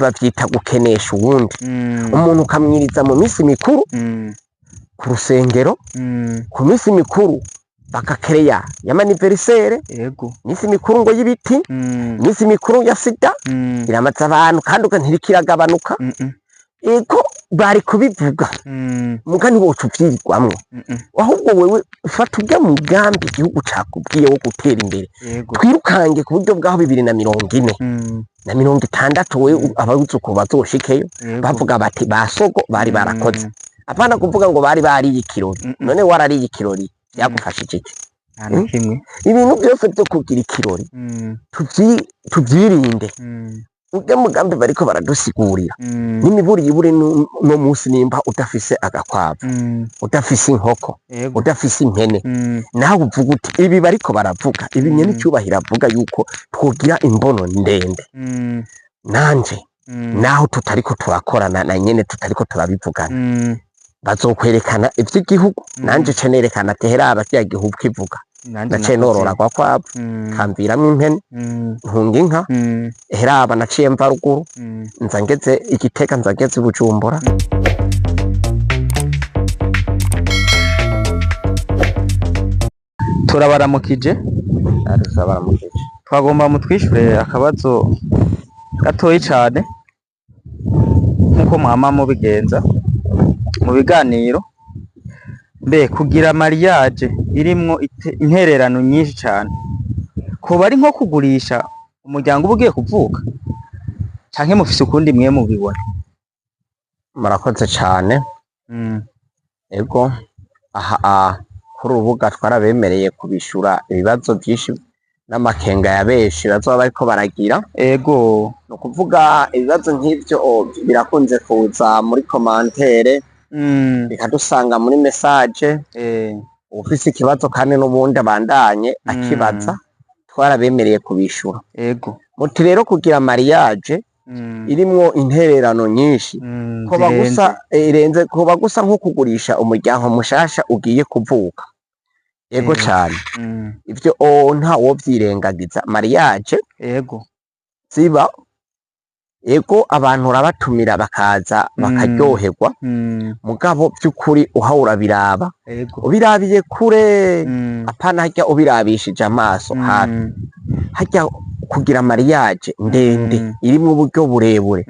Bavyita gukenesha uwundi. Umuntu ukamwiriza mu minsi mikuru ku rusengero, ku minsi mikuru bakakereya y'ama anniversaire, iminsi mikuru ngo y'ibiti, iminsi mikuru ya sida iramaze abantu kandi uga ntirikiragabanuka. Ego, bari kubivuga, muga ntiwoca uvyirwamwo. Ahubwo wewe fata urya mugambi igihugu cakubwiye wo gutera imbere, twirukange ku buryo bw'aho 2040 na 60 wewe abuzukuru bazoshikeyo bavuga bati ba sogo bari barakoze. Apana kuvuga ngo bari bariye ikirori. None warariye ikirori, vyagufashije iki? Nta na kimwe. Ibintu byose vyo kugira ikirori tuvyirinde. Urya mugambi bariko baradusigurira n'imiburiburi no munsi, nimba udafise agakwavu, udafise inkoko, udafise impene, nawe uvuga uti ibi bariko baravuga ibi, nyene icyubahiro avuga yuko twogira imbono ndende, nanje naho tutariko turakorana na nyene, tutariko turabivugana, bazokwerekana ivy'igihugu, nanje ce nerekana ati heraba kiriya gihugu kivuga, Nanje naciye nakoze. norora agakwavu, kamviramwo impene, ntunga inka, heraba naciye mva ruguru, nza ngeze Igitega, nza ngeze Bujumbura. Turabaramukije. Baramukije. Twagomba mutwishure akabazo gatoyi cane nkuko mwama mubigenza mu biganiro. Mbe kugira mariage irimwo intererano nyinshi cane koba ari nko kugurisha umuryango uba ugiye kuvuka, canke mufise ukundi mwe mubibona? Murakoze cane. Ego, aha kuri urubuga twarabemereye kubishura ibibazo vyinshi n'amakenga ya benshi bazoba bariko baragira. Ni ukuvuga ibibazo nk'ivyo birakunze kuza muri commentaire, bikadusanga muri message. Uwufise ikibazo kandi n'ubundi abandanye akibaza, twarabemereye kubishura. Muti rero kugira mariage irimwo intererano nyinshi koba gusa irenze, koba gusa nko kugurisha umuryango mushasha ugiye kuvuka. Ego cane. Ivyo nta wovyirengagiza, mariage ziba, ego, abantu urabatumira bakaza, bakaryoherwa, mugabo vy'ukuri uha urabiraba, ubirabiye kure, apana harya ubirabishije amaso hafi. Harya kugira mariage ndende irimwo uburyo burebure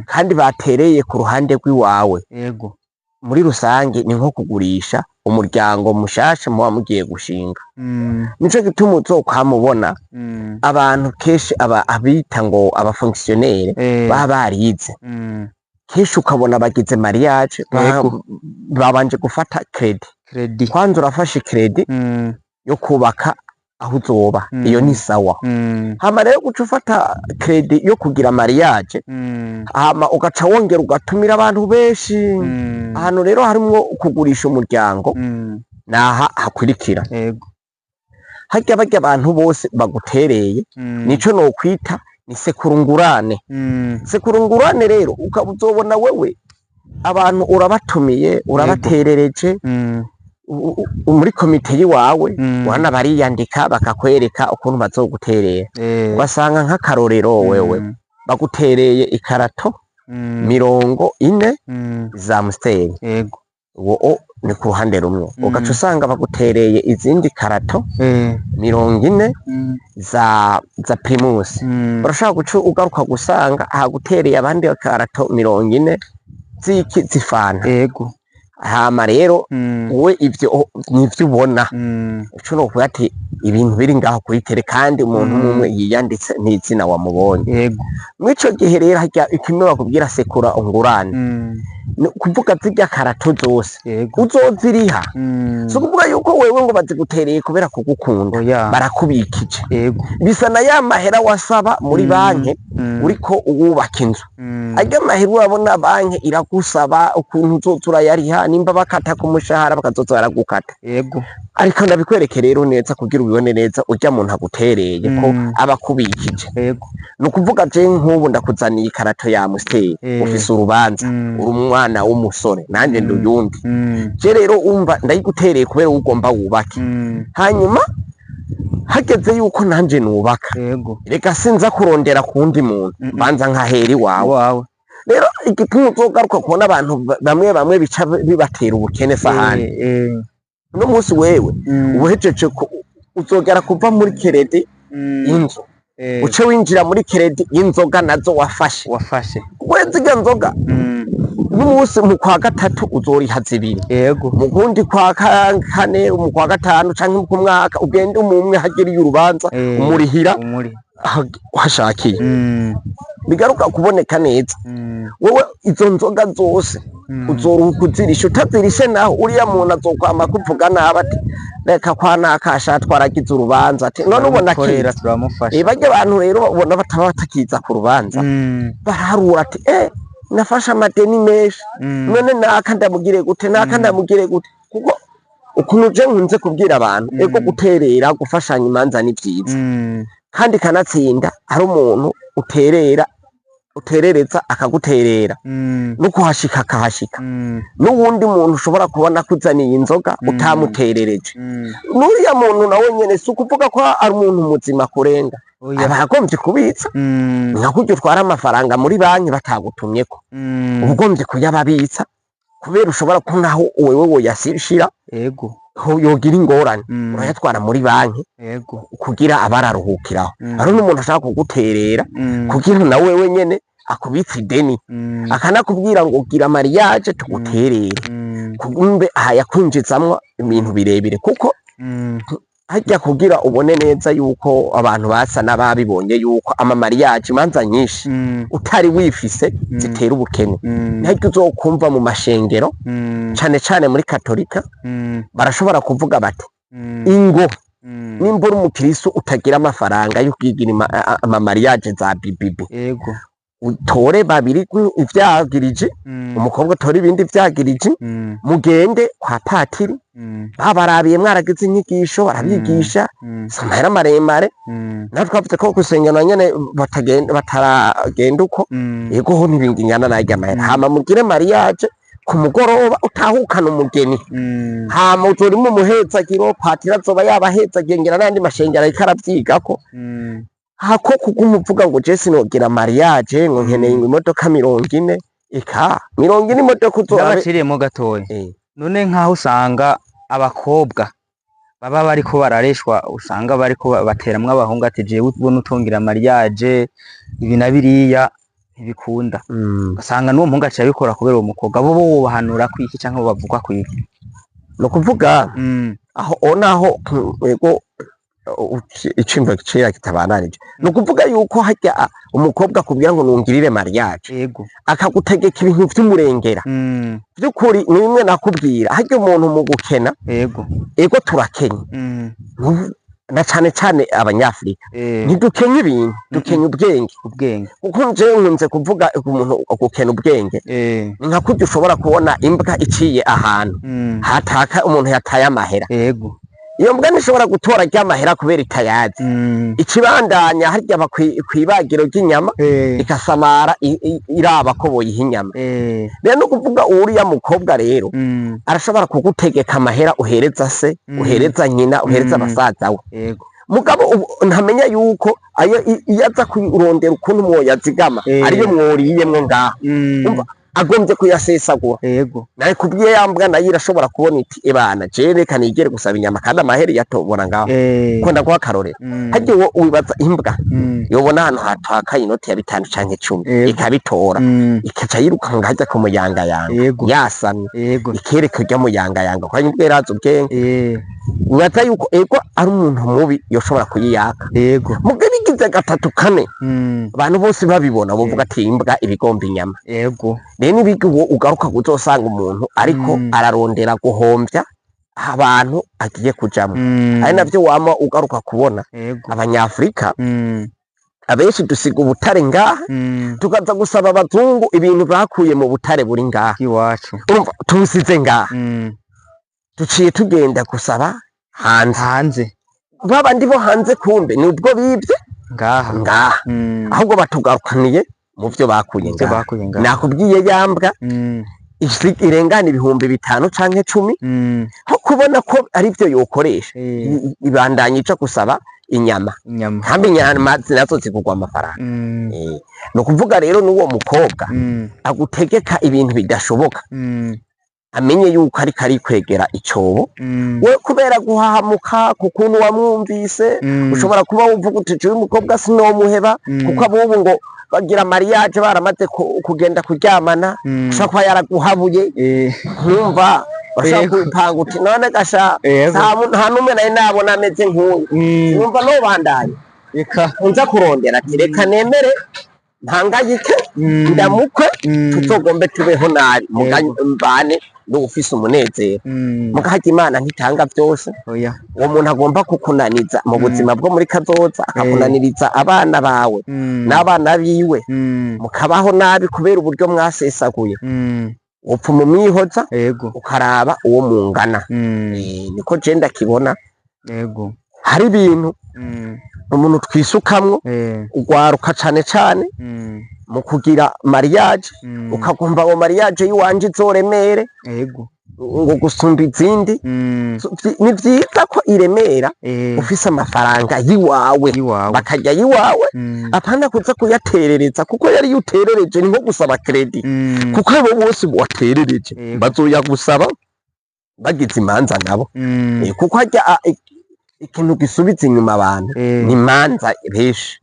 kandi batereye ku ruhande rw'iwawe, muri rusange ni nko kugurisha umuryango mushasha muba mugiye gushinga. Nico gituma uzokwamubona abantu kenshi aba abita ngo aba fonctionnaire baba barize, kenshi ukabona bagize mariage babanje gufata crédit. Crédit. Kwanza urafashe crédit yo kubaka aho uzoba, iyo ni sawa. Hama rero guca ufata crédit yo kugira mariage, hama ugaca wongera ugatumira abantu benshi, ahantu rero harimwo kugurisha umuryango naha hakurikira. Harya barya abantu bose bagutereye, nico nokwita ni sekurungurane. Sekurungurane rero ukaba uzobona wewe abantu urabatumiye, urabaterereje, muri komite yiwawe, wana bariyandika bakakwereka ukuntu bazoguterera, ugasanga nk'akarorero wewe bagutereye ikarato 40 za Amstel. Uwo ni ku ruhande rumwe. Ugaca usanga bagutereye izindi karato 40 za Primus. Urashobora guca ugaruka gusanga hagutereye abandi karato 40 ziki, zifanta. Hama rero wowe ivyo nivyo ubona, uco nokuvuga ati ibintu biri ngaho kuri télé, kandi umuntu umwe yiyanditse n'izina wamubonye. Mw'ico gihe rero harya ikimwe bakubwira sekura ungurane, ni kuvuga zirya karato zose uzoziriha. Si ukuvuga yuko wewe ngo bazigutereye kubera kugukunda, Oya. barakubikije. Bisa na ya mahera wasaba muri banki uriko uwubaka inzu. Arya mahera urabona banki iragusaba ukuntu uzoza urayariha, nimba bakata ku mushahara bakazoza baragukata. Ariko ndabikwereke rero neza kugira ubibone neza, urya muntu agutereye ko aba akubikije. Ni ukuvuga je nk'ubu ndakuzaniye ikarato ya Amstel, ufise urubanza, uri umwana w'umusore nanjye ndi uyundi. Je rero umva ndayigutereye kubera ugomba wubake. Hanyuma Hageze yuko nanje nubaka, reka sinza kurondera ku wundi muntu, banza nkahera iwawe. Iwawe. Rero igituma uzogaruka kubona abantu bamwe bamwe bica bibatera ubukene sahani, uno munsi wewe ubuhejeje uzogera kuva muri crédit y'inzu, uce winjira muri crédit y'inzoga nazo wafashe. Wafashe. Kuko zirya nzoga, n'umunsi mu kwa gatatu uzoriha zibiri, mu kundi kwa kane, mu kwa gatanu, canke ku mwaka ugende umwe hagiriye urubanza, umurihira umuri uhashakiye. Bigaruka kuboneka neza, wowe izo nzoga zose uzoruhuka uzirisha. Utazirishe naho, uriya muntu azokwama kuvuga nabi ati: "Reka kwa nakasha twaragize urubanza", ati none ubona turamukorera, kiza. Turamufasha. Barya abantu rero ubona bataba batakiza ku rubanza, baraharura ati: "Nafashe amadeni menshi, none naka ndamugire gute? Naka ndamugire gute?" Kuko ukuntu je nkunze kubwira abantu, ego, guterera, gufashanya imanza ni vyiza, kandi kanatsinda hari umuntu uterera, uterereza akaguterera, no kuhashika akahashika, n'uwundi muntu ushobora kubona akuzaniye inzoga utamuterereje, n'uriya muntu nawe nyene si ukuvuga ko ari umuntu muzima kurenga, Oya. aba agombye kubitsa. Nka kurya utwara amafaranga muri banki batagutumyeko, uba ugombye kuyababitsa kubera ushobora ko nkaho wewe woyashira yogira ingorane, urayatwara muri banki kugira abararuhukiraho. Hari n'umuntu ashaka kuguterera kugira na wewe nyene akubitse ideni, akanakubwira ngo gira mariage tuguterere, kumbe aha yakwinjizamwo ibintu birebire, kuko harya kugira ubone neza yuko abantu basa n'ababibonye yuko ama mariage, imanza nyinshi utari wifise zitera ubukene, ntaryo uzokumva mu mashengero, cane cane muri katolika, barashobora kuvuga bati: "Ingo, nimba uri umukiristo utagira amafaranga yo kwigira ama mariage za bibibi, utore babiri ivyagirije, umukobwa utore ibindi vyagirije, mugende kwa patiri, babarabiye mwaragize inyigisho, barabigisha, si amahera maremare." Natwe twavuze ko gusengera nyene batagenda, bataragenda uko, yego, ho ntibingana narya mahera, hama mugire mariage ku mugoroba, utahukana umugeni, hama uzorimo umuhezagiro, patiri azoba yabahezagiye. Ngira n'ayandi mashengero ariko aravyigako, hako kuguma uvuga ngo je sinogira mariage, ngo nkeneye ngo imodoka 40, eka 40 imodoka uzorabe. Ndabaciriyemo gatoya. None nkaho usanga abakobwa baba bariko barareshwa, usanga bariko bateramwo abahungu ati: "Jewe ubona utongira mariage ibi na biriya ntibikunda", ugasanga n'uwo muhungu aciye abikora kubera uwo mukobwa, bo bobahanura kwiki canke bo bavuga kwiki? Ni ukuvuga aho o naho ego icimbo cera kitabananije, ni ukuvuga yuko harya umukobwa akubwira ngo nungirire mariage, akagutegeka ibintu vy'umurengera, vy'ukuri ni bimwe nakubwira, harya umuntu mu gukena, ego, turakenye, na cane cane abanyafrika, ntidukenye ibintu, dukenya ubwenge. Ubwenge. Kuko jewe nkunze kuvuga umuntu gukena ubwenge ni nka kurya ushobora kubona imbwa iciye ahantu hataka umuntu yataye amahera, iyo mbwa ntishobora gutora rya mahera kubera itayazi, ikibandanya harya kw'ibagiro ry'inyama, ikasamara iraba ko boyiha inyama. Rero no kuvuga uriya mukobwa rero arashobora kugutegeka amahera uhereza se, uhereza nyina, uhereza basaza we, mugabo ntamenya yuko ayo iyo aza kurondera ukuntu mwoyazigama, ariyo mworiyemwo ngaha. Umva, agombye kuyasesagura. Nawe kubwiye ya mbwa nayo irashobora kubona iti: "Ebana, jewe reka nigere gusaba inyama kandi amahera yatobora ngaho." Ko ndaguha akarorero, harya uwo wibaza imbwa yobona ahantu hatakaye inoti ya 5 canke 10, ikabitora, ikaca yirukanga hajya ku muyangayanga, yasamye, ikereka urya muyangayanga ko imbwa irazi ubwenge, wibaza yuko ego ari umuntu mubi yoshobora kuyiyaka? Mugabo bigize gatatu kane, abantu bose babibona, bavuga ati: "Imbwa ibigomba inyama." Rero nibigi uwo ugaruka kuzosanga umuntu ariko ararondera guhomvya abantu agiye kujamwo, ari navyo wama ugaruka kubona abanyafrika abenshi dusiga ubutare ngaha, tukaza gusaba abazungu ibintu bakuye mu butare buri ngaha iwacu. Urumva tubusize ngaha, duciye tugenda gusaba hanze. Hanze. Babandi bo hanze kumbe ni ubwo bibye ngaha. Ngaha, ahubwo batugarukaniye mu vyo bakuye ivyo ngaha. Bakuye ngaha. Nakubwiye yambwa irengana 5000 canke 10, aho kubona ko arivyo yokoresha, Eh, ibandanya ica gusaba inyama. Inyama. Kandi inyama nazo zigurwa amafaranga. Ni ukuvuga rero n'uwo mukobwa agutegeka ibintu bidashoboka, amenye yuko ariko arikwegera icobo. We kubera guhahamuka ku kuntu wamwumvise, ushobora kuba wumva uti jewe umukobwa sinomuheba, kuko abubu ngo bagira mariage baramaze kugenda kuryamana. Ushobora kuba yaraguhabuye, nkumva bashobora kupanga uti none gasha, nta n'umwe nari nabona ameze nk'uyu, numva nobandanya Reka. nza kurondera ati reka nemere mpangayike, ndamukwe, tuzogombe tubeho nabi, mbane n'ufise umunezero. Mugaharya Imana ntitanga byose. Oya. Uwo muntu agomba kukunaniza mu buzima bwo muri kazoza, akakunaniriza abana bawe n'abana biwe, mukabaho nabi kubera uburyo mwasesaguye, upfuma umwihoza, ukaraba uwo mungana. Niko je ndakibona. Hari ibintu umuntu twisukamwo, ugwaruka cane cane, mu kugira mariage, ukagomba ngo mariage yiwanje izoremere ngo gusumba izindi. Ni vyiza ko iremera ufise amafaranga yiwawe, Yiwawe. bakarya yiwawe, apana kuza kuyaterereza, kuko yari uterereje ni nko gusaba crédit, kuko abo bose waterereje bazoyagusaba bagize imanza nabo. Kuko harya ikintu gisubiza inyuma abantu ni imanza benshi.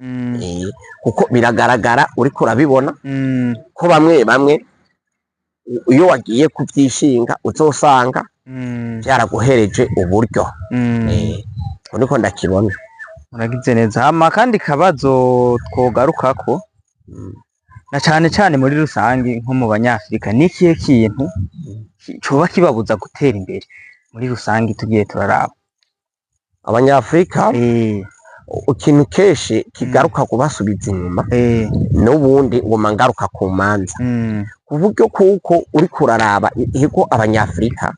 Kuko biragaragara, uriko urabibona ko bamwe bamwe iyo wagiye kuvyishinga uzosanga vyaraguhereje uburyo. Uko niko ndakibona. Muragize neza. Hama kandi kabazo twogarukako, na cane cane muri rusange nko mu banyafrika, ni ikihe kintu coba kibabuza gutera imbere muri rusange tugiye turaraba? Abanyafrika, ikintu kenshi kigaruka kubasubiza inyuma, n'ubundi nguma ngaruka ku manza, ku buryo kuko uriko uraraba ego abanyafrika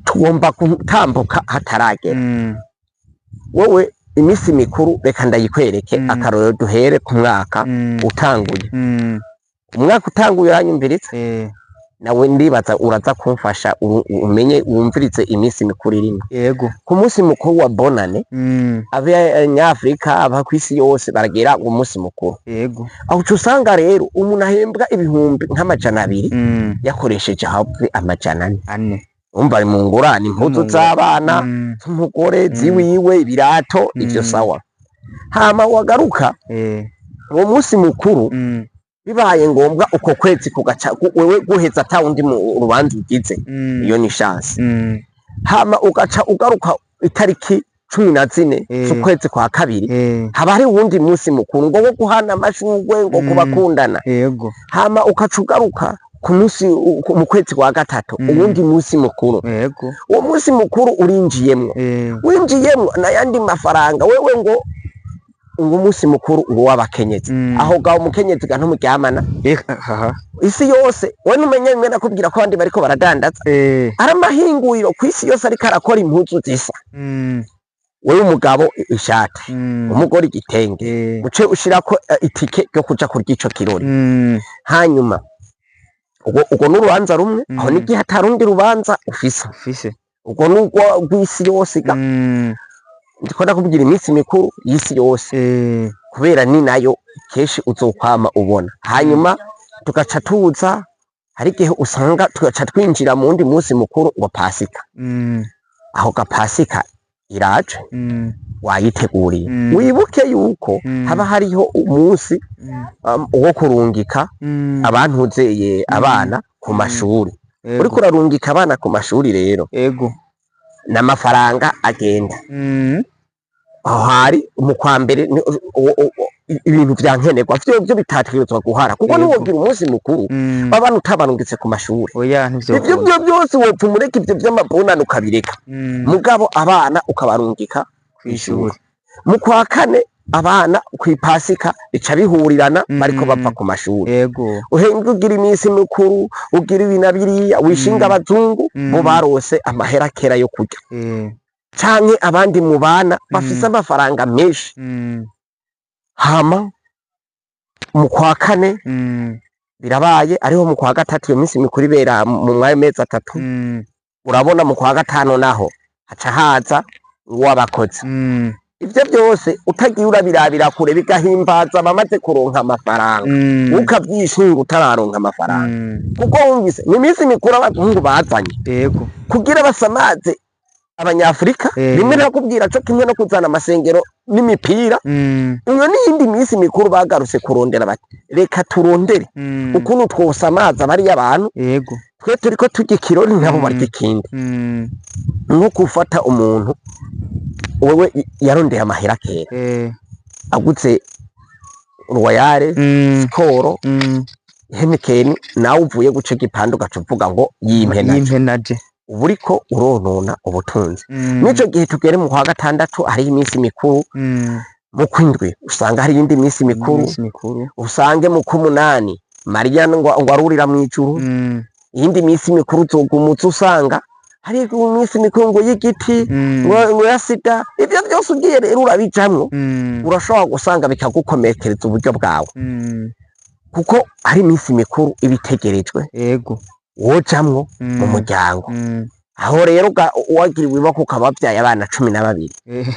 tugomba gutambuka hataragera. Wowe imisi mikuru reka ndayikwereke. Akarorero, duhere ku mwaka utanguye. Umwaka utanguye, uranyumviritse? Nawe ndibaza uraza kumfasha umenye wumvirize iminsi mikuru irimo. Yego. Ku munsi mukuru wa Bonane, abanyafrika aba kw'isi yose baragira umunsi mukuru. Aho uca usanga rero umuntu ahembwa ibihumbi nk'amajana 2 yakoresheje hafi 400. Ane. Umva, ari mu ngurane, impuzu Mu ngurane. z'abana, z'umugore, ziwiwe, ibirato, ivyo. Sawa, hama wagaruka uwo munsi mukuru, bibaye ngombwa uko kwezi kugaca wewe guheza ata wundi mu rubanza ugize, iyo ni chance. Hama ugaca ugaruka itariki 14 z'ukwezi kwa kabiri, haba hari uwundi munsi mukuru ngo wo guhana amashurwe, ngo kubakundana. Hama ugaca ugaruka ku munsi mu kwezi kwa gatatu, uwundi munsi mukuru. Uwo munsi mukuru urinjiyemwo, winjiyemwo n'ayandi mafaranga. Wewe ngo umunsi mukuru ngo w'abakenyezi, aho gaho umukenyezi ga ntumuryamana. Haha. Isi yose we numenye bimwe nakubwira ko abandi bariko baradandaza, ari amahinguriro ku isi yose ariko arakora impuzu zisa. Wewe umugabo ishati, umugore igitenge, uce ushirako itike ryo kuja kurya ico kirori. Hanyuma ubwo n'urubanza rumwe aho, n'igihe atarundi rubanza ufise. Ufise. Ubwo n'urwo rw'isi yose ga. Ndiko ndakubwira iminsi mikuru y'isi yose, kubera ni nayo kenshi uzokwama ubona. Hanyuma tugaca tuza, hari igihe usanga tugaca twinjira mu wundi munsi mukuru ngo Pasika. Aho ga Pasika iraje, wayiteguriye. Wibuke yuko haba hariho umunsi wo kurungika abantuzeye abana ku mashuri. Uriko urarungika abana ku mashuri rero, n'amafaranga agenda. Aho hari mu kwa mbere ibintu vya nkenerwa vyo byo bitategerezwa guhara, kuko niwogira umunsi mukuru babana utabarungitse ku mashuri, Oya, ivyo ntivyokunda. byo byose wopfa umureka, ivyo vy'amabonane ukabireka, mugabo abana ukabarungika kw'ishuri. Mu kwa kane abana kw'ipasika bica bihurirana bariko bava ku mashuri. Uhembwe, ugira iminsi mikuru, ugira ibi na biriya, wishinga abazungu, bo barose amahera kera yo kurya, canke abandi mubana bafise amafaranga menshi. Hama mu kwa kane birabaye, ariho mu kwa gatatu iyo minsi mikuru ibera mu mwayo mezi 3. Urabona mu kwa gatanu naho haca haza uw'abakozi. Ivyo byose utagiye urabirabira kure, bigahimbaza abamaze kuronka amafaranga, ukavyishinga utararonka amafaranga, kuko wumvise ni iminsi mikuru abazungu bazanye kugira basamaze Abanyafurika. Rimwe nakubwira co kimwe no kuzana amasengero n'imipira. Iyo n'iyindi minsi mikuru bagarutse kurondera, bati reka turondere ukuntu twosamaza bariya bantu. Twe turiko turya ikirori, nabo barya ikindi. Nko gufata umuntu wewe yarondeye amahera kera, aguze Royal, Skol, Heineken, nawe uvuye guca igipande ugaca uvuga ngo yimpe naje. Yimpe naje. Uba uriko uronona ubutunzi. N'ico gihe tugere mu kwa gatandatu hariho iminsi mikuru, mu kwindwi usanga hari iyindi minsi mikuru, iminsi mikuru, usange mu kumunani Mariya ngo arurira mw'ijuru. Iyindi minsi mikuru uzoguma uza usanga hari iminsi mikuru ngo y'igiti, ngo ya sida. Ivyo vyose ugiye rero urabijamwo, urashobora gusanga bikagukomekereza uburyo bwawe, kuko hari iminsi mikuru iba itegerejwe wojamwo mu muryango. Aho rero wagiriwe ibako ukaba wavyaye abana 12,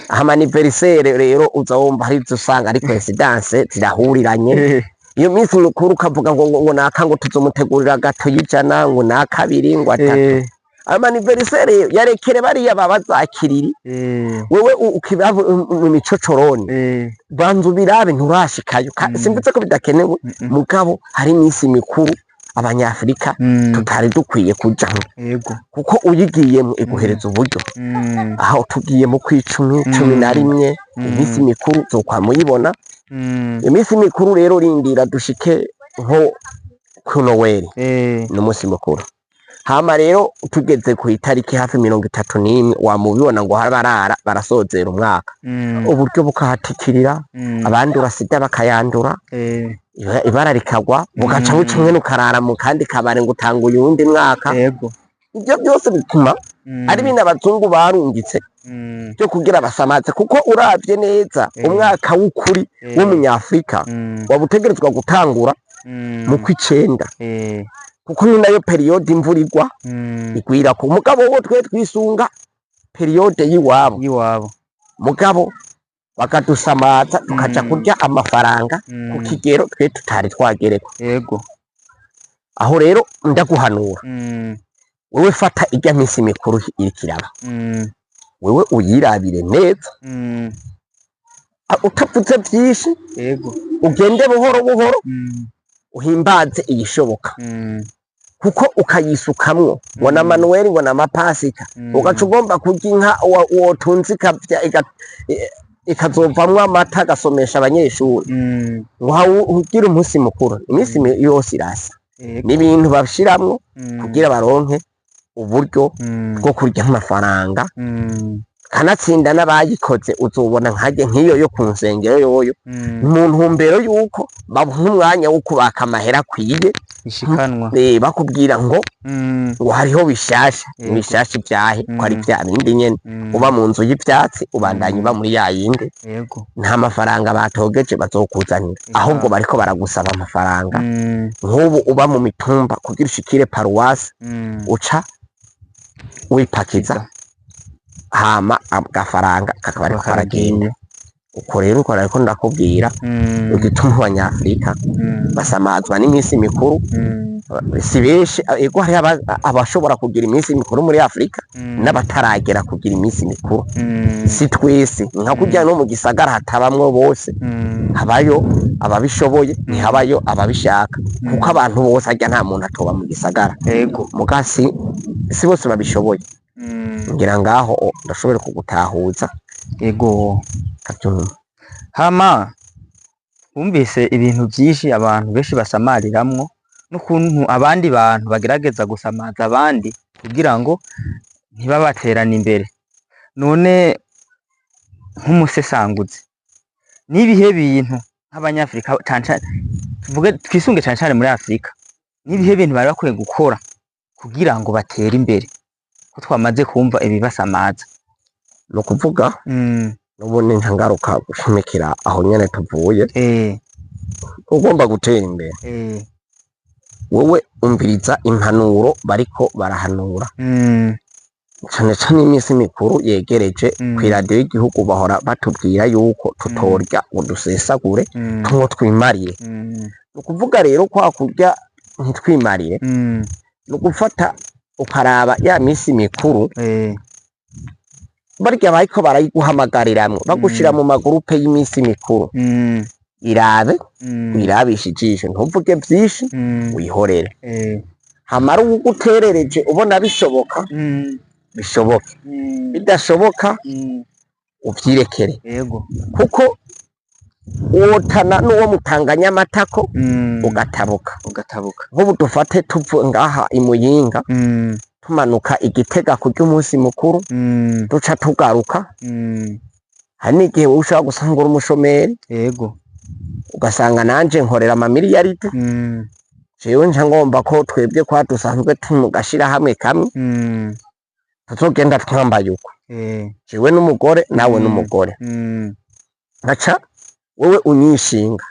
ama anniversaire rero uza wumva hari izo usanga ari coïncidence zirahuriranye. Iyo minsi mikuru ukavuga ngo naka ngo tuzomutegurira gâteau y'ijana, ngo nakabiri, ngo atatu. Ama anniversaire yarekere bariya baba zakiriri. Wewe ukiba mu micocoroni, banza ubirabe, nturashikayo. Simvuze ko bidakenewe, mugabo hari iminsi mikuru Abanyafurika tutari dukwiye kujamwo, kuko uyigiyemo iguhereza uburyo. Aho tugiye mu kwicumi, 11, iminsi mikuru zokwama uyibona. Iminsi mikuru rero rindira dushike nko ku Noweli, ni umunsi mukuru. Hama rero tugeze ku itariki hafi 31, wamubibona ngo barara barasozera umwaka, uburyo bukahatikirira, abandura sida bakayandura, ibara rikagwa, bugaca buca mwene ukarara mu kandi kabare ngo utanguye uwundi mwaka. Ibyo byose bituma ari bino abazungu barungitse byo kugira basamaze, kuko uravye neza umwaka w'ukuri w'Umunyafurika waba utegerezwa gutangura mu kw'icenda, kuko ni nayo période imvura igwa, igwira ku mugabo wo twe twisunga période y'iwabo. Y'iwabo. Mugabo bakadusamaza tukaja kurya amafaranga ku kigero twe tutari twagerekwa. Aho rero ndaguhanura, wewe fata irya minsi mikuru iriko iraba, wewe uyirabire neza, utavuze vyinshi, ugende buhoro buhoro, uhimbaze iyishoboka, kuko ukayisukamwo ngo na manuel, ngo na mapasika, ugaca ugomba kurya inka wotunze ikazovamwo amata agasomesha abanyeshuri, ngo ugire umunsi mukuru. Iminsi yose irasa. N'ibintu bashiramwo kugira baronke uburyo bwo kurya amafaranga. Kanatsinda n'abayikoze uzobona nkajye nk'iyo yo ku nsengero yoyo, mu ntumbero y'uko babuha umwanya wo kubaka amahera akwiye. Ishikanwa. Bakubwira ngo ngo hariho bishasha. Bishasha ibyahe ko ari bya bindi nyene? Uba mu nzu y'ivyatsi, ubandanya uba muri ya yindi. Nta mafaranga batogeje bazokuzanira, ahubwo bariko baragusaba amafaranga. Nk'ubu uba mu mitumba, kugira ushikire paruwasi, uca wipakiza, hama agafaranga kakaba ariko karagenda uko. Rero uko ariko ndakubwira igituma Abanyafurika basamazwa n'iminsi mikuru. Si benshi, ego hariho abashobora kugira iminsi mikuru muri Afurika n'abataragera kugira iminsi mikuru. Si twese, nka kurya no mu gisagara hatabamwo bose, habayo ababishoboye, ntihabayo ababishaka, kuko abantu bose harya nta muntu atoba mu gisagara. Muga si bose babishoboye. Ngira ngaho ndashobora kugutahuza. Kabyumva. Hama wumvise ibintu byinshi abantu benshi basamariramwo, n'ukuntu abandi bantu bagerageza gusamaza abandi kugira ngo ntibabaterane imbere. None nk'umusesanguzi, n'ibihe bintu nk'Abanyafrika, cane cane tuvuge twisunge cane cane muri Afrika, n'ibihe bintu bari bakwiye gukora kugira ngo batere imbere, ko twamaze kumva ibibasamaza? Ni ukuvuga, n'ubundi ntangaruka gushimikira aho nyene tuvuye. Ugomba gutera imbere, wowe umviriza impanuro bariko barahanura. Cane cane iminsi mikuru yegereje, kw'iradiyo y'igihugu bahora batubwira yuko tutorya ngo dusesagure, ngo twimarire. Ni ukuvuga rero kwa kurya ntitwimarire, ni ugufata ukaraba ya minsi mikuru, barya bariko barayiguhamagariramwo, bagushira mu magurupe y'iminsi mikuru, irabe, wirabishe ijisho, ntuvuge vyinshi, wihorere. Hamara uwuguterereje ubona bishoboka, bishoboke, bidashoboka, uvyirekere, kuko wotana n'uwo mutanganya amatako, ugatabuka. Ugatabuka. Nk'ubu dufate tuvuye ngaha i Muyinga, tumanuka i Gitega kurya umunsi mukuru, duca tugaruka, hari n'igihe wowe ushobora gusanga uri umushomeri, ugasanga nanje nkorera amamiliyaridi. Jewe nca ngomba ko twebwe kwa dusanzwe turi mu gashirahamwe kamwe, tuzogenda twambaye uko, jewe n'umugore, nawe n'umugore, nkaca wewe unyishinga,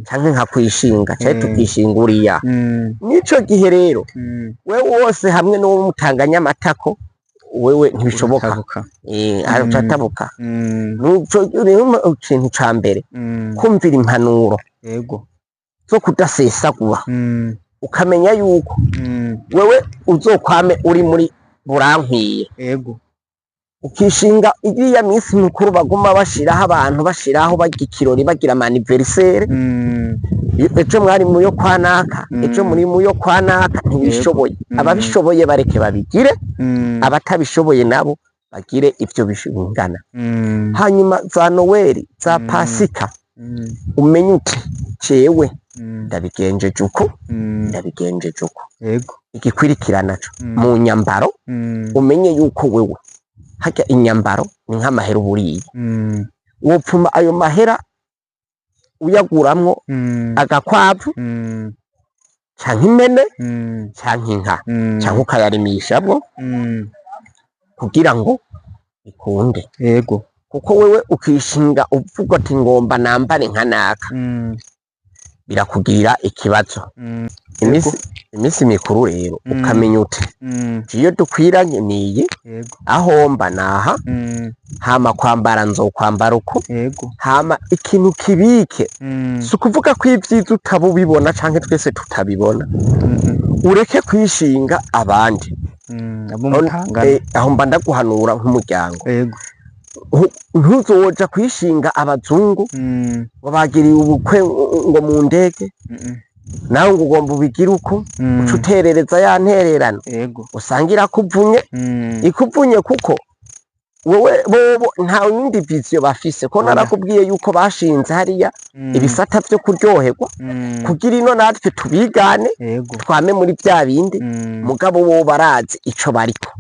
canke nkakwishinga, canke tukishinga uriya. Nico gihe rero, wewe wose hamwe n'uwo mutanganya amatako, wewe ntibishoboka. Uratabuka. Ucatabuka. Nuco rero, ikintu ca mbere, kumvira impanuro zo kudasesagura, ukamenya yuko wewe uzokwame uri muri burankwiye, ukishinga iriya minsi mikuru baguma bashiraho abantu, bashiraho bagira ikirori, bagira ama anniversaire. Ejo mwari muyo kwa naka, ejo muri muyo kwa naka, ntibishoboye. Ababishoboye bareke babigire, abatabishoboye nabo bagire ivyo bingana. Hanyuma za Noweli, za Pasika, umenye uti jewe ndabigenjeje uko, ndabigenjeje uko. Igikwirikira naco, mu nyambaro, umenye yuko wewe harya inyambaro ni nk'amahera uburiye, wopfuma ayo mahera uyaguramwo agakwavu, canke impene, canke inka, canke ukayarimishamwo kugira ngo bikunde, kuko wewe ukishinga uvuga ati ngomba nambare nka naka, birakugirira ikibazo. Iminsi mikuru rero, ukamenya uti iyo dukwiranye niyi, ahomba naha, hama kwambara nzokwambara uko, hama ikintu kibike. Si ukuvuga ko ibyiza utaba ubibona canke twese tutabibona. Ureke kwishinga abandi. Abo mutangana. Aho mba ndaguhanura nk'umuryango. Ntuzoja kwishinga abazungu ngo bagiriye ubukwe ngo mu ndege, nawe ngo ugomba ubigire uko, uca uterereza ya ntererano, usanga irakuvunye, ikuvunye, kuko wowe bobo nta yindi vision bafise, ko Oya. narakubwiye yuko bashinze hariya ibisata vyo kuryoherwa, kugira ino natwe tubigane, twame muri vya bindi. Mugabo bo barazi ico bariko.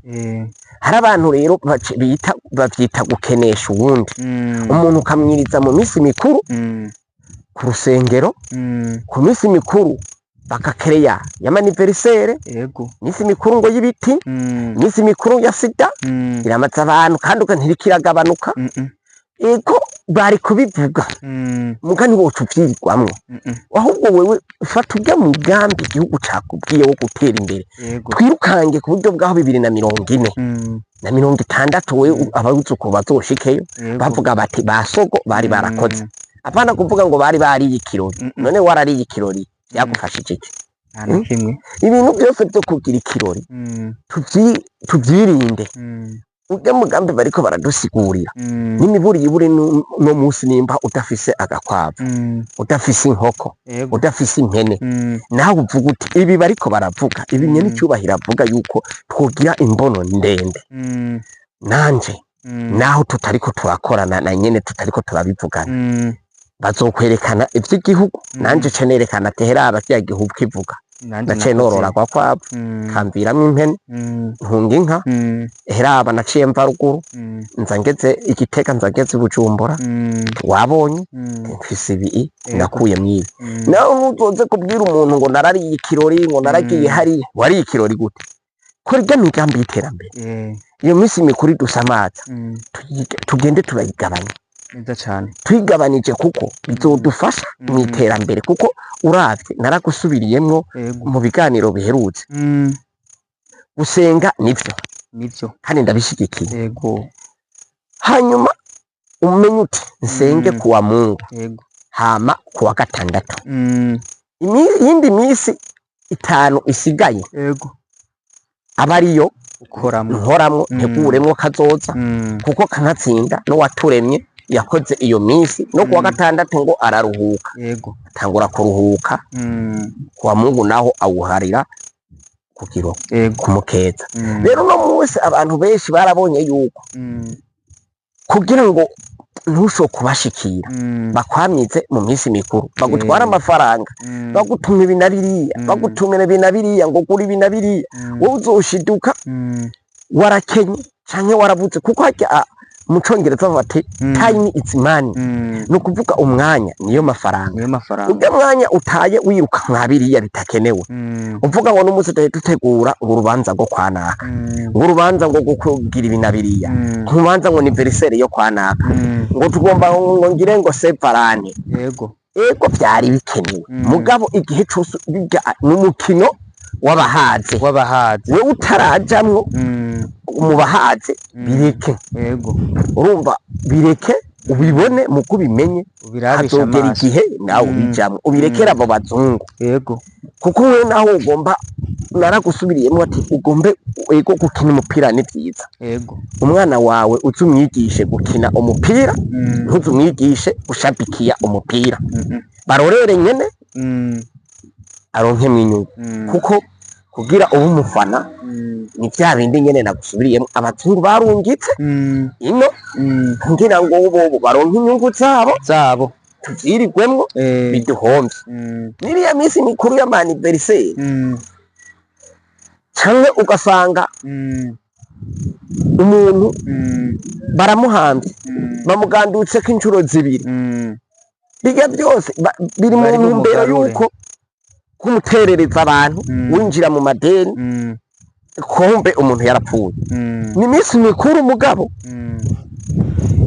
Hari abantu rero bita bavyita gukenesha uwundi, umuntu ukamwiriza mu minsi mikuru ku rusengero, ku minsi mikuru bakakereya y'ama anniversaire, minsi mikuru ngo y'ibiti, minsi mikuru ya sida, iramaze abantu kandi uga ntirikiragabanuka. Ego, bari kubivuga, muga ntiwoca uvyirwamwo. Ahubwo wewe fata urya mugambi igihugu cakubwiye wo gutera imbere, twirukange ku buryo bw'aho 2040 na 60 wewe abuzukuru bazoshikeyo, bavuga bati ba sogo bari barakoze. Apana kuvuga ngo bari bariye ikirori. None warariye ikirori, byagufashije iki? Nta na kimwe. Ibintu byose byo kugira ikirori, tuvyirinde. Urya mugambi bariko baradusigurira, n'imiburiburi no munsi, nimba udafise agakwavu, udafise inkoko, udafise impene, nawe uvuga uti ibi bariko baravuga ibi, nyene icyubahiro avuga yuko twogira imbono ndende, nanje naho tutariko turakorana na nyene, tutariko turabivugana, bazokwerekana ivy'igihugu, nanje ce nerekana ati heraba kiriya gihugu kivuga, Nanje naciye nakoze. norora agakwavu, kamviramwo impene, ntunga inka, heraba naciye mva ruguru, nza ngeze i Gitega, nza ngeze i Bujumbura, wabonye, mfise ibi, nakuyemwo ibi. Nawe ntuzoze kubwira umuntu ngo narariye ikirori, ngo naragiye hariya. Wariye ikirori gute? Kora irya migambi y'iterambere. Iyo minsi mikuru idusamaza, tugende turayigabanya. Neza cane. Tuyigabanije, kuko bizodufasha mu iterambere, kuko uravye naragusubiriyemwo mu biganiro biherutse, gusenga nivyo. Nivyo. Kandi ndabishigikiye. Hanyuma umenye uti nsenge kuwa Mungu, hama kuwa gatandatu, iyindi minsi 5 isigaye aba ariyo ukoramwo, nkoramwo, nteguremwo kazoza, kuko kanatsinda n'uwaturemye yakoze iyo minsi no kuwa gatandatu ngo araruhuka, atangura kuruhuka, kuwa Mungu naho awuharira kugiro kumukeza. Rero uno munsi abantu benshi barabonye yuko kugira ngo ntushobore kubashikira, bakwamize mu minsi mikuru, bagutwara amafaranga, bagutuma ibi na biriya, bagutumira ibi na biriya, ngo gura ibi na biriya, wowe uzoshiduka warakenye canke warabuze, kuko harya mu congereza bavuga ati time is money, ni ukuvuga umwanya niyo mafaranga. Niyo mafaranga. Urya mwanya utaye wiruka mwa biriya bitakenewe, uvuga ngo n'umunsi duhe dutegura ngo urubanza rwo kwa naka, ngo urubanza ngo kugira ibi na biriya, urubanza ngo anniversaire yo kwa naka, ngo tugomba ngo ngire ngo separane. Ego, vyari bikenewe, mugabo igihe cose bijya n'umukino w'abahaze. W'abahaze. Wewe utarajamwo mu bahaze, bireke. Urumva, bireke, ubibone muko ubimenye, ubirabisha hazogera amaso, igihe nawe ubijamwo, ubirekere abo bazungu. Kuko wewe naho ugomba, naragusubiriyemo ati ugombe ego gukina umupira ni vyiza, umwana wawe uze umwigishe gukina umupira, ntuze umwigishe gushabikiya umupira, barorere nyene, aronkemwo inyungu, kuko kugira ube umufana ni vya bindi nyene nagusubiriyemo abazungu barungitse ino kugira ngo bobo baronke inyungu zabo, zabo, tuvyirirwemwo, biduhomvye. N'iriya minsi mikuru y'ama anniversaire, canke ugasanga umuntu baramuhamvye, bamugandutseko incuro 2, bijya byose biri mu Bari ntumbero bumugarure. yuko kumuterereza abantu, winjira mu madeni, kumbe umuntu yarapfuye. Ni iminsi mikuru, mugabo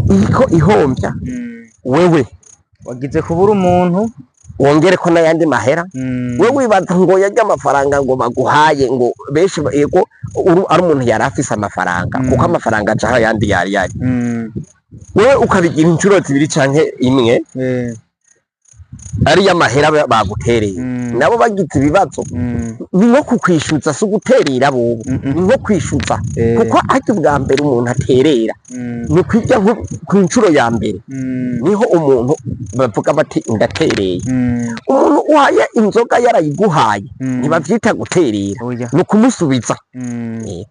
iriko ihombya wewe wagize kubura umuntu, wongere ko n'ayandi mahera. We wibaza ngo yarya amafaranga ngo baguhaye, ngo benshi yego ari umuntu yari afise amafaranga, kuko amafaranga ajaho ayandi yari wewe ukabigira incuro 2 canke imwe, ariyo amahera bagutereye, nabo bagize ibibazo, ni nko kukwishuza, si uguterera bobo, ni nko kwishuza, kuko harya ubwa mbere umuntu aterera ni kwijya nko ku nshuro ya mbere, niho umuntu bavuga bati ndatereye. Umuntu uhaye inzoga yarayiguhaye, ntibavyita guterera, Oya. ni ukumusubiza.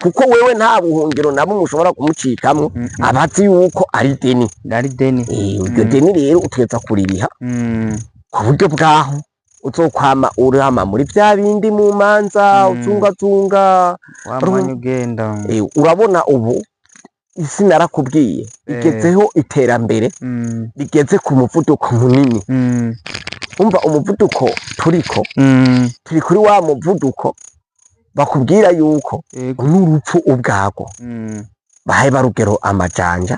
Kuko wewe nta buhungiro nabo mushobora kumucikamwo, abazi yuko ari deni. Ari deni. Iryo deni rero utegerezwa kuririha, ku buryo bwaho uzokwama urama muri vya bindi mu manza, uzungazunga wa mwanya ugenda. Urabona ubu isi narakubwiye igezeho iterambere rigeze ku muvuduko munini. Umva, umuvuduko turiko, turi kuri wa muvuduko bakubwira yuko n'urupfu ubwago bahaye barugero amajanja,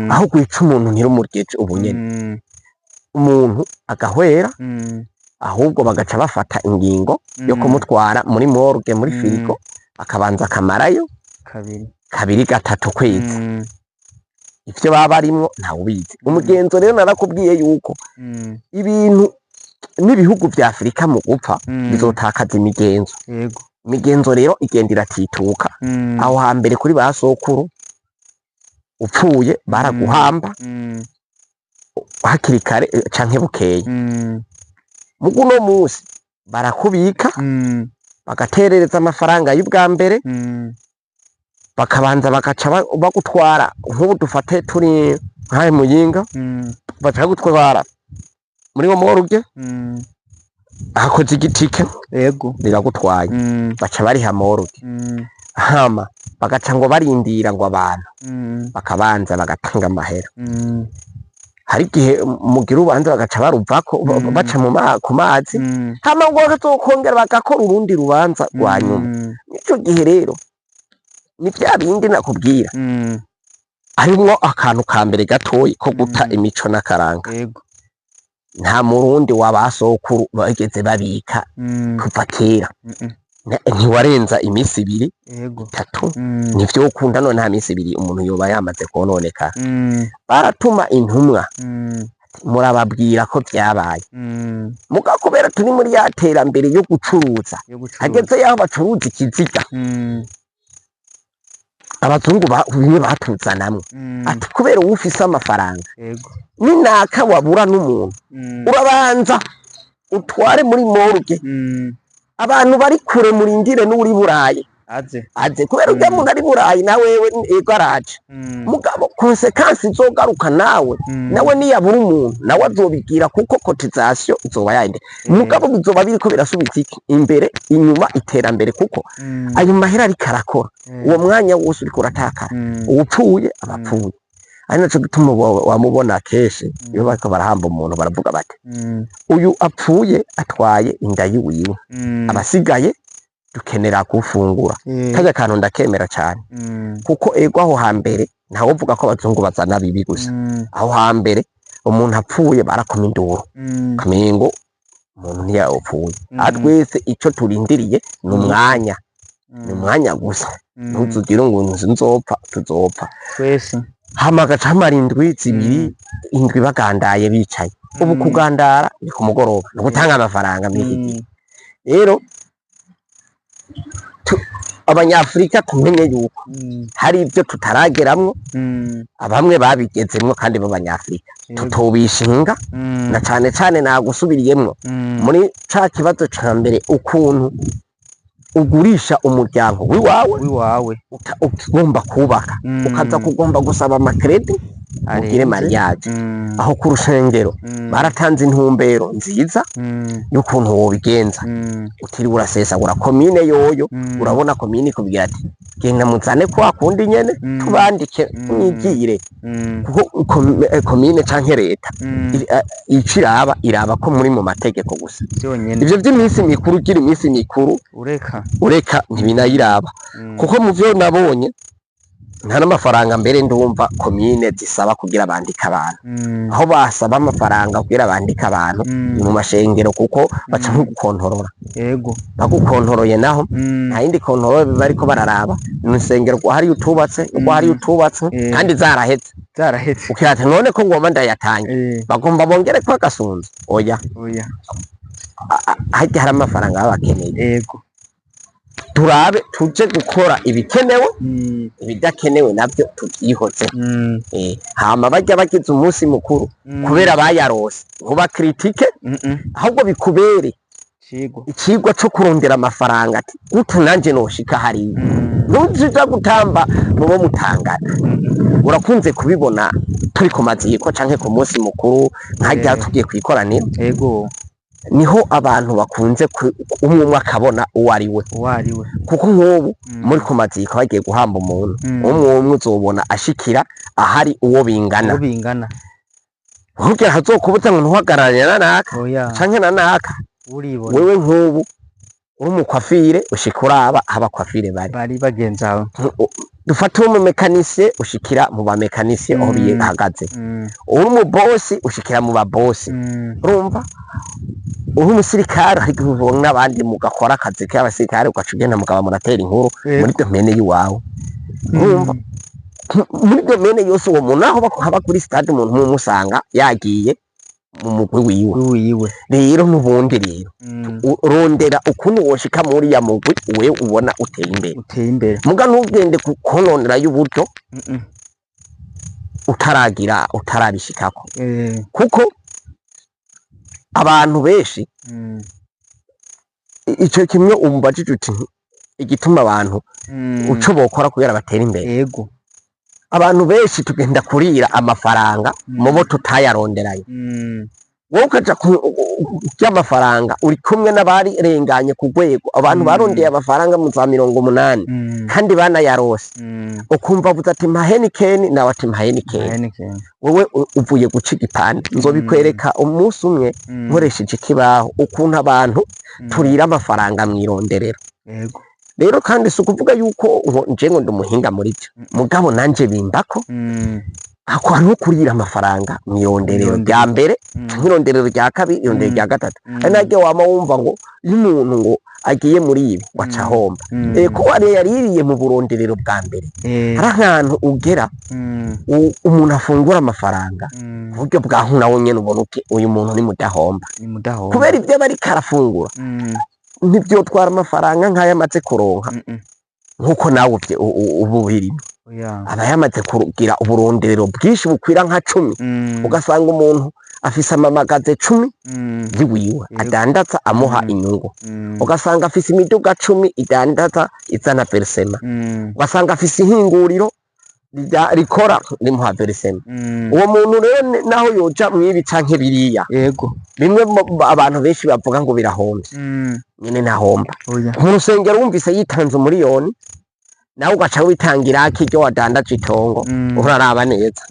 aho gwica umuntu ntirumuryeje ubu nyene, umuntu agahwera, ahubwo bagaca bafata ingingo yo kumutwara muri morgue, muri frigo, akabanza akamarayo kabiri, kabiri, gatatu kwezi. Ivyo baba barimwo ntawubizi. Umugenzo rero narakubwiye yuko ibintu n'ibihugu vya Afurika mu gupfa bizotakaza imigenzo. Imigenzo rero igenda iratituka. Aho hambere kuri ba sokuru, upfuye baraguhamba hakiri kare canke bukeye. Mugu uno munsi barakubika, bagaterereza amafaranga y'ubwa mbere, bakabanza bagaca bagutwara, nk'ubu dufate turi nk'ayo Muyinga, baca bagutwara muri wo morgue, hakoze igitike, riragutwaye, baca bariha morgue, hama bagaca ngo barindira ngo abantu bakabanza bagatanga amahera. Hari igihe mugira urubanza bagaca baruvako, baca ku mazi, hama ngo bakazokongera bagakora urundi rubanza rwa nyuma. Ico gihe rero ni vya bindi nakubwira, harimwo akantu ka mbere gatoyi ko guta imico n'akaranga. Nta murundi wa ba sokuru bageze babika kuva kera. Ntiwarenza iminsi 2, 3. Nivyo ukunda none nta minsi 2 umuntu yoba yamaze kononekara. Baratuma intumwa, murababwira ko vyabaye. Muga kubera turi muri ya terambere yo gucuruza, yo gucuruza, hageze yaho bacuruza ikiziga, abazungu bimwe batuzanamwo, ati kubera uba ufise amafaranga, ninaka wabura n'umuntu, urabanza utware muri morgue, abantu bari kure murindire n'uri Burayi aze, aze, kubera urya muntu ari Burayi na wewe ego araje, mugabo conséquence izogaruka nawe, nawe niyabura umuntu nawe azobigira, kuko cotisation izoba yayindi. Mugabo bizoba biriko birasubiza iki imbere inyuma iterambere, kuko ayo mahera ariko arakora uwo mwanya wose uriko uratakara. Uwupfuye aba apfuye, ari naco gituma wamubona kenshi iyo bariko barahamba umuntu baravuga bati: "Uyu apfuye atwaye inda yiwiwe, abasigaye dukenera gufungura." Karya kantu ndakemera cane, kuko ego aho hambere ntawovuga ko abazungu bazana bibi gusa. Aho hambere umuntu apfuye barakoma induru, kamengo umuntu ntiyapfuye. Aha twese ico turindiriye ni umwanya, ni umwanya gusa. Ntuzugire ngo nzopfa, tuzopfa twese. Hama agaca hamara indwi 2, indwi bagandaye bicaye. Ubu kugandara ni ku mugoroba, ni ugutanga amafaranga muri iki gihe. Rero abanyafurika tumenye yuko hari ibyo tutarageramwo, abamwe babigezemwo kandi b'abanyafurika tutobishinga, na cane cane nagusubiriyemwo muri ca kibazo ca mbere, ukuntu ugurisha umuryango wiwawe wiwawe, ugomba kubaka, ukaza kugomba gusaba ama crédit ugire arenze. mariage. Aho ku rusengero baratanze intumbero nziza y'ukuntu wobigenza utiriwe urasesagura. Komine yoyo, urabona komine ikubwira ati: "Genda muzane kwa kundi nyene, tubandike, mwigire." Kuko komine canke leta ico iraba, iraba ko muri mu mategeko gusa. Vyonyene. Ivyo vy'iminsi mikuru, ugira iminsi mikuru, ureka, ureka, ntibinayiraba. Kuko mu vyo nabonye nta n'amafaranga mbere ndumva komine zisaba kugira bandike abantu. Aho basaba amafaranga kugira bandike abantu ni mu mashengero, kuko baca nkugukontorora. Bagukontoroye naho, nta yindi contrôle bariko bararaba, ni urusengero rwahariye utubatse, rwahariye utubatse, kandi zaraheze. Zaraheze. Ukirata none ko ngomba ndayatange, bagomba bongere ko agasunzu, oya. Oya. Harya hari amafaranga baba bakeneye. Turabe tuje gukora ibikenewe, ibidakenewe navyo tuvyihoze. Hama barya bagize umunsi mukuru kubera bayarose, ntuba critique, ahubwo bikubere Cigwa. icigwa co kurondera amafaranga, ati gute nanje noshika hariya. Ntuzuja gutamba mubo mutangana. Urakunze kubibona turi ku maziko canke ku munsi mukuru nkarya, tugiye kwikoraniro, niho abantu bakunze umwe umwe akabona uwo ari we. Uwo ari we. Kuko nk'ubu muri ku maziko bagiye guhamba umuntu, umwe umwe uzobona ashikira ahari uwo bingana. Uwo bingana. Kugira hazokubuza ngo ntuhagararane na naka Oya. canke na naka. Uribona. Wewe nk'ubu uri umukwafire, ushika uraba aho abakwafire bari, bari bagenzi awe. Dufate uri umumécanicien, ushikira mu bamécaniciens aho bihagaze. Uri umubosi, ushikira mu babosi. Urumva uri umusirikare, ariko ubona n'abandi mugakora akazi k'abasirikare, ugaca ugenda mukaba muratera inkuru muri domaine y'iwawe. Urumva muri domaine yose uwo muntu aho haba kuri stade, umuntu umwe usanga yagiye mu mugwi wiwe. Wiwe. Rero n'ubundi rero rondera ukuntu woshika muri ya mugwi wewe ubona uteye imbere. Uteye imbere. Muga ntugende kononera y'uburyo utaragira, utarabishikako, kuko abantu benshi ico kimwe umbajije uti igituma abantu uco bokora kugira batere imbere. Abantu benshi tugenda kurira amafaranga mubo tutayaronderayo. Wowe ukaja kurya amafaranga uri kumwe n'abarenganye ku rwego, abantu barondeye amafaranga mu za 80 kandi banayarose, ukumva avuze ati: "Mpa Heineken", nawe ati: "Mpa Heineken." Heineken. Wewe uvuye guca igipande. Nzobikwereka umunsi umwe nkoresheje ikibaho ukuntu abantu turira amafaranga mw'ironderero. Rero kandi si ukuvuga yuko ngo nje ngo ndi umuhinga muri byo, mugabo nanje bimbako. Ako hantu ho kurira amafaranga mw'ironderero Mw'ironderero. rya mbere canke ironderero rya kabiri, irondero rya gatatu, ari naryo wama wumva ngo iyo umuntu ngo agiye muri ibi ngo aca ahomba. Ko wari yaririye mu buronderero bwa mbere, hari ahantu ugera umuntu afungura amafaranga ku buryo bwa nawe nyene ubona uti uyu muntu ni mudahomba, Ni mudahomba. kubera ibyo aba ariko arafungura ntivyotwara amafaranga nk'ayo amaze kuronka, nk'uko nawe ubu birimo. Oya. Aba yamaze kugira uburonderero bwinshi bukwira nka 10, ugasanga umuntu afise amamagaze 10 yiwiwe adandaza amuha inyungu, ugasanga afise imiduga 10 idandaza izana versement, ugasanga afise ihinguriro rikora rimuha versement. Uwo muntu rero naho yoja mwibi canke biriya, bimwe abantu benshi bavuga ngo birahomvye, nyene ntahomba. Oya. Mu rusengero wumvise yitanze 1 miliyoni, nawe ugaca witangira akiryo wadandaje itongo, uraraba neza,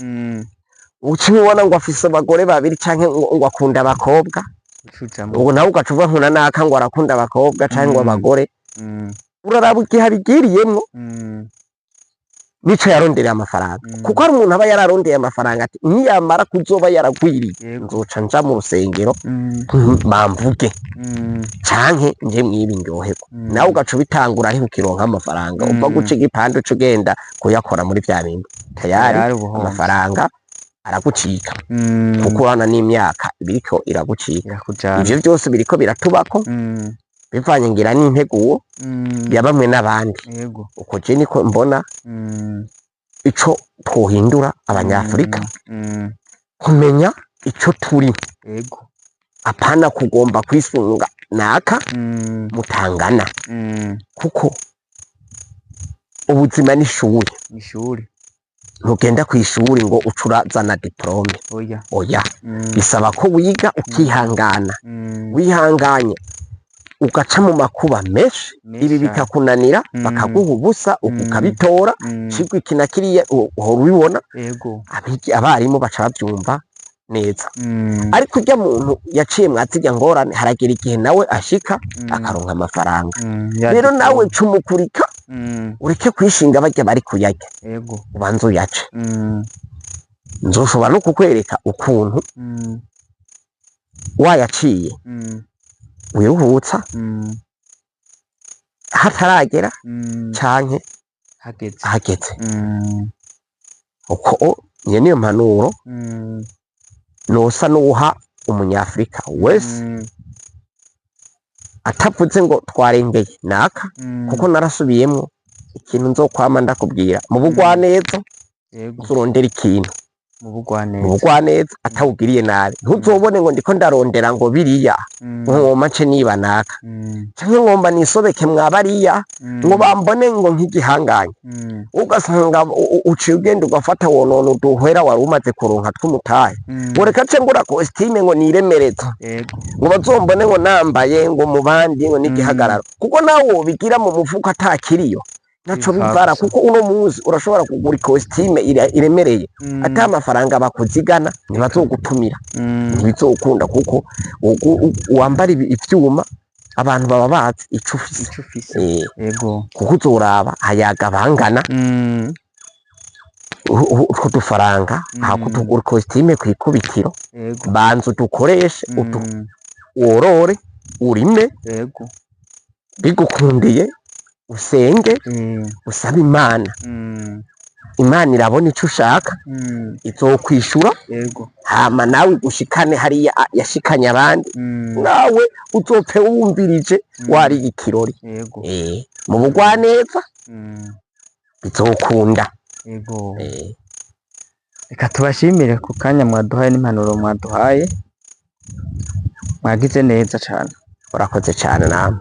uca ubona ngo afise abagore babiri canke ngo akunda abakobwa. Ucujamwo. Ubwo nawe ugaca uva nkuna naka ngo arakunda abakobwa canke ngo abagore. Uraraba igihe abigiriyemwo nico yarondereye amafaranga, kuko hari umuntu aba yararondeye amafaranga ati niyamara kuzoba yaragwiriye, nzoca nja mu rusengero, bamvuge, canke nje mwibi ndyoherwa. Nawe ugaca ubitangura ariko ukironka amafaranga, uva guca igipande uca ugenda kuyakora muri vya bindi, tayari Tayari ubuhomvye. amafaranga aragucika, kuko urabona n'imyaka ibiriko iragucika. Irakujana. Ivyo vyose biriko biratubako, bivanye ngira n'integuro ya bamwe n'abandi. Uko je niko mbona ico twohindura abanyafurika, kumenya ico turi, apana kugomba kwisunga naka mutangana, kuko ubuzima n'ishuri. Ishuri. Ntugenda kw'ishuri ngo uce urazana diplôme. Oya. Oya, bisaba ko wiga ukihangana, wihanganye ugaca mu makuba menshi, Menshi ibi cane. bikakunanira, bakaguha ubusa, ukabitora, cigwa iki na kiriya uhora ubibona. Abarimu baca bavyumva neza, ariko urya muntu yaciye mwa zirya ngorane, haragera igihe nawe ashika akaronka amafaranga. Ya Rero diplôme. nawe cumukurika, ureke kwishinga barya bari kuyarya, ubanze uyace. Nzoshobora no kukwereka ukuntu wayaciye wiruhutsa hataragera canke Hageze. hageze. Uko iyo niyo mpanuro nosa n'uwuha umunyafurika wese, atavuze ngo twarengeye naka, kuko narasubiyemwo ikintu nzokwama ndakubwira mu bugwaneza, uzurondera ikintu Mu mu bugwaneza. bugwaneza atawugiriye nabi. Ntuzobone ngo ndiko ndarondera ngo biriya, ngomba nce niba naka, canke ngomba nisobeke mwa bariya, ngo bambone ngo nk'igihanganye, ugasanga uciye ugenda ugafata wonona uduhera wari umaze kuronka tw'umutahe, ngo reka ce ngura costume ngo niremereza, ngo bazombone ngo nambaye ngo mu bandi ngo n'igihagararo, kuko nawe wobigira mu mufuko atakiriyo ntaco Bipfa bivara, gusa. kuko uno muzi urashobora kugura ikositime iremereye, ata amafaranga bakuzigana ntibazogutumira, ntibizokunda, kuko wambara ivyuma abantu baba bazi ico ufise. Ico ufise. Kuko uzoraba hayaga bangana, utwo dufaranga hako tugura ikositime kw'ikubitiro, banza udukoreshe, worore, urime, bigukundiye usenge, usabe Imana. Imana irabona ico ushaka, izokwishura, hama nawe igushikane hariya yashikanye abandi, nawe uzopfe wumvirije wariye ikirori. Mu bugwaneza bizokunda. Reka tubashimire ku kanya mwaduhaye n'impanuro mwaduhaye, mwagize neza cane. Urakoze cane namwe.